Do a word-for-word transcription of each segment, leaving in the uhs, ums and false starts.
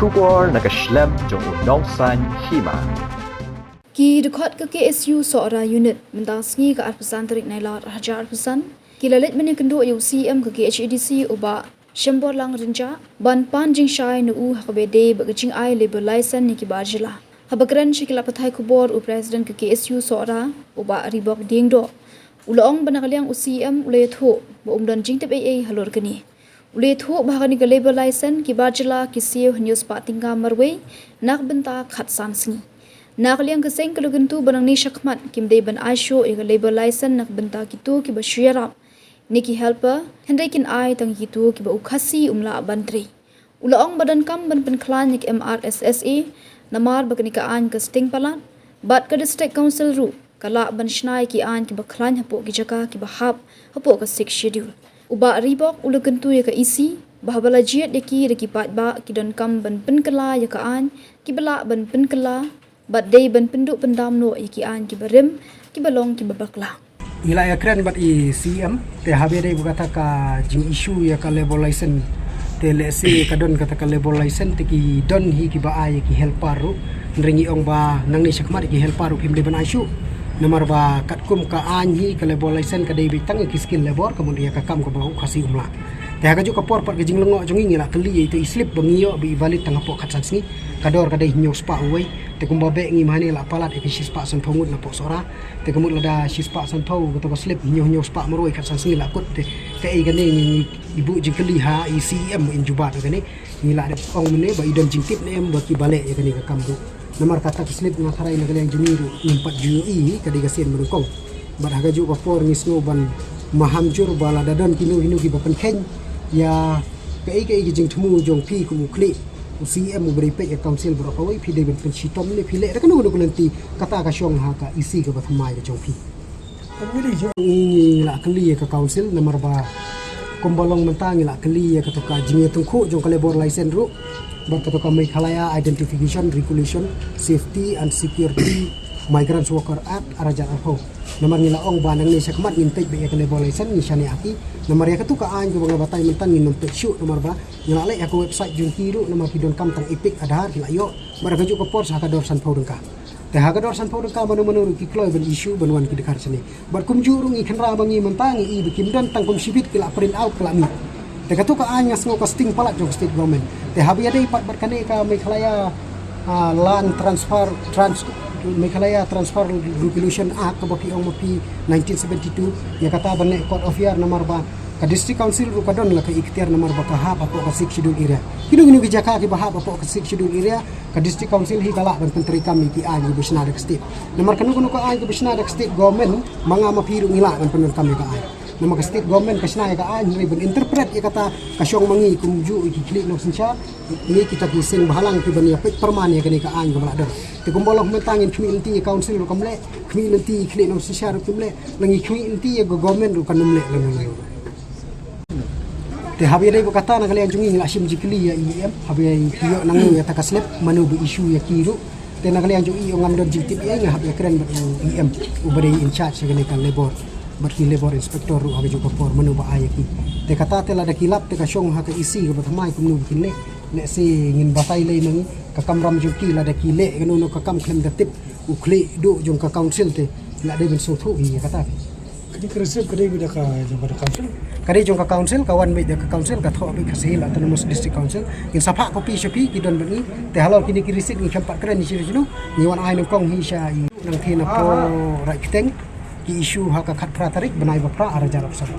Khubor na ka shlem jong u Nongsaiñ Hima. Ki dkhot ka K S U Sohra Unit mynta sngi ka arphew san tarik Nailar arhajar arphew san ki la leit ban ïakynduh ïa u C E M ka K H A D C u Bah Shemborlang Rynjah ban pan jingshai na u ha kaba ïadei bad ka jingai labour license ïa ki bar jylla. Haba kren sha ki lad pathai khubor u President ka K S U Sohra u Bah Ribok Diengdoh u la ong ba na ka liang u C E M u la ïathuh ba um don jingtip ei ei halor kane. U la ïathuh ba ha kane ka labour license ki bar jylla ki siew hynñiew spah tyngka marwei na ka bynta khatsan sngi. Na ka liang ka seng ka la kyntu ba nangne shakhmat kim dei ban ai shuh ïa ka labour license na ka bynta kito kiba shu ïarap ne ki helper, hynrei kin ai tang ïa kito kiba u Khasi um lah ban trei. U la ong ba donkam ban pynkhlaiñ ïa ka M R S S A namar ba kane ka aiñ ka sting palat bad ka District Council ruh ka lah ban shna ïa ki aiñ kiba khlaiñ hapoh ki jaka kiba hap hapoh ka Sixth Schedule. U Bah Ribok u la kyntu ïa ka E C ba haba la jied ïa ki da ki paidbah ki donkam ban pynkylla ïa ka aiñ kiba lah ban pynkylla bad dei ban pynduh pyndam noh ïa ki aiñ kiba rim kiba long kiba bakla. Ngi la ïakren bad i C E M te haba ïadei bad kata ka jing issue ïa ka labour license, te lehse ka don kata ka labour license te ki don hi kiba ai ïa ki helper ruh. Hynrei ngi ong ba nangne shakhmat ïa ki helper ruh phim dei ban ai shuh. Namar ba katkum ka aiñ hi ka labour license ka dei beit tang ïa ki skilled labour, ka mut ïa ka kam kaba u Khasi um lah. Te ha kajuh ka por pat ka jinglyngngoh jong ngi, ngi la kylli ïa ito i slip ba ngi ïoh ba i valid tang hapoh khatsan sngi, ka dor ka dei hynñiew spah uwei. Te kumba beh ngi mynne la palat ïa ka shispah sanphew ngut napoh Sohra. Te ka mut lada shispah sanphew kato ka slip, hynñiew, hynñiew spah marwei khatsan sngi la kut, te kaei kane? Ngi, ngi, i buh jingkylli ha i C E M in jubab ïa kane. Ngi la dep ong mynne ba i don jingtip ne em ba kiba leh ïa kane ka kam ruh. Namar kata ka slip nga tharai na ka liang jong ngi ruh ngim pat ju ïohi, ka dei ka sien ba nyngkong. Bad ha kajuh ka por ngi sngew ban maham jur ba lada don kino kino kiba pynkheiñ ïa kaei kaei ka jingthmu jong phi kum u khlieh u C E M uba dei peit ïa ka council baroh kawei, phi dei ban pynshitom ne phi leh da kano kano ka lynti, kata ka shong ha ka E C kaba thymmai ka jong phi. Ngi, ngi la kylli ïa ka council namar ba kumba long mynta ngi la kylli ïa kato ka jingïatyngkhuh jong ka labour license ruh bad kato ka Meghalaya Identification, Regulation, Safety and Security, Migrants Worker Act, arhajar arphew. Namar ngi la ong ba nangne shakhmat ngin peit beit ïa ka labour license, ngi shaniah ha ki. Namar ïa kato ka aiñ kaba nga batai mynta ngin ym peit shuh namar ba ngi la leh ïa ka website jong ki ruh namar ki donkam tang EPIC, Aadhaar ki la ïoh. Bad ha kajuh ka por sa ha ka dor sanphew tyngka. Te ha ka dor sanphew tyngka mano mano ruh ki kloi ban issue ban wan ki dkhar shane. Bad kumjuh ruh ngi kynra ba ngi mynta ngi i ba kim don tang kum shibit ki la print out ki la mih. Te kato ka aiñ nga sngew ka sting palat jong ka state government. Te haba ïadei pat bad kane ka Meghalaya, ah, Land Transfer, Trans, Meghalaya Transfer Regulation Act kaba phi ong ma phi nineteen seventy-two, ïa kata ban leh court of affair namar ba ka District Council ruh ka don la ka iktiar namar ba ka hap hapoh ka Sixth Schedule area. Kino kino ki jaka kiba hap hapoh ka Sixth Schedule area, ka District Council hi ka lah ban pyntreikam ïa ki aiñ kiba shna da ka state. Namar kano kano ka aiñ kiba shna da ka state government, ma nga ma phi ruh ngi lah ban pyndonkam ïa ka aiñ. Namar ka state government ka shna ïa ka aiñ, hynrei ban interpret ïa kata ka shong ma ngi kumjuh ïa ki khlieh nongsynshar, ngi kita ki seng bhalang kiban ïa peit pyrman ïa kane ka aiñ kaba la don. Te kumba long mynta ngin khmih lynti ïa council ruh kam leh, khmih lynti ïa ki khlieh nongsynshar ruh kim leh, la ngi khmih lynti ïa ka government ruh kan ym leh lano lano. Te haba ïadei bad kata na ka liang jong ngi ngi la shim jingkylli ïa i E M, haba ïa i ïoh nangno ïa kata ka slip, mano ba issue ïa ki ruh. Te na ka liang jong i ong ngam don jingtip ei ei, nga hap ïakren bad u E M uba dei in charge ïa kane ka labour bad ki labour inspector ruh ha kajuh ka por, mano ba ai ïa ki. Te kata te lada ki lap te ka shong ha ka E C kaba thymmai kumno ba kin leh. Lehse ngin batai lei ma ngi, ka kamram jong ki lada ki leh kano kano ka kam khlem da tip u khlieh duh jong ka council te la dei ban sngewthuh ïa kata. Kane ka receipt ka dei beit da ka, jong ka council? Ka dei jong ka council, ka wan beit da ka council, ka thoh beit ka sahil Autonomous District Council. Ngin sa phah copy sha phi, ki don bad ngi. Te halor kine ki receipt ngi khlem pat kren ïa shi ïa shano, ngi wan ai nyngkong hi sha i nangta napoh Raikhteng, ki issue ha ka khatphra tarik bnai ba phra arhajar arphew san.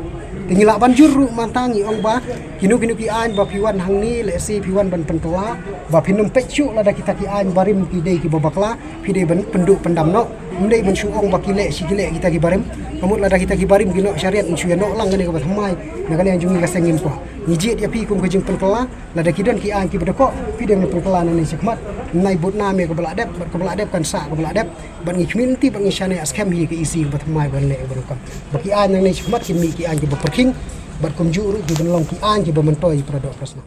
Te ngi lah ban jur ruh mynta ngi ong ba kino kino ki aiñ ba phi wan hangne, lehse phi wan ban pynkylla, ba phin ym peit shuh lada kita ki aiñ barim ki dei kiba bakla, phi dei ban pynduh pyndam noh. Ym dei ban shu ong ba ki leh shi ki leh kita ki barim. Ka mut lada kita ki barim ki noh shariat, yn shu ïa noh lang kane kaba thymmai. Na ka liang jong ngi ka seng ngim kwah. Ngi jied ïa phi kum ka jingpynkylla, lada ki don ki aiñ kiba dkoh, phi dei ban pynkylla nangne shakhmat. Nai bud nam ïa kaba la dep, bad kaba la dep kan sah kaba la dep. Bad ngi khmih lynti bad ngi shaniah skhem hi ka E C kaba thymmai ban leh kaba donkam. Ba ki aiñ nangne shakhmat kin mih ki aiñ kiba pyrkhing, bad kumjuh ruh kiban long ki aiñ kiba myntoi para doh para snam.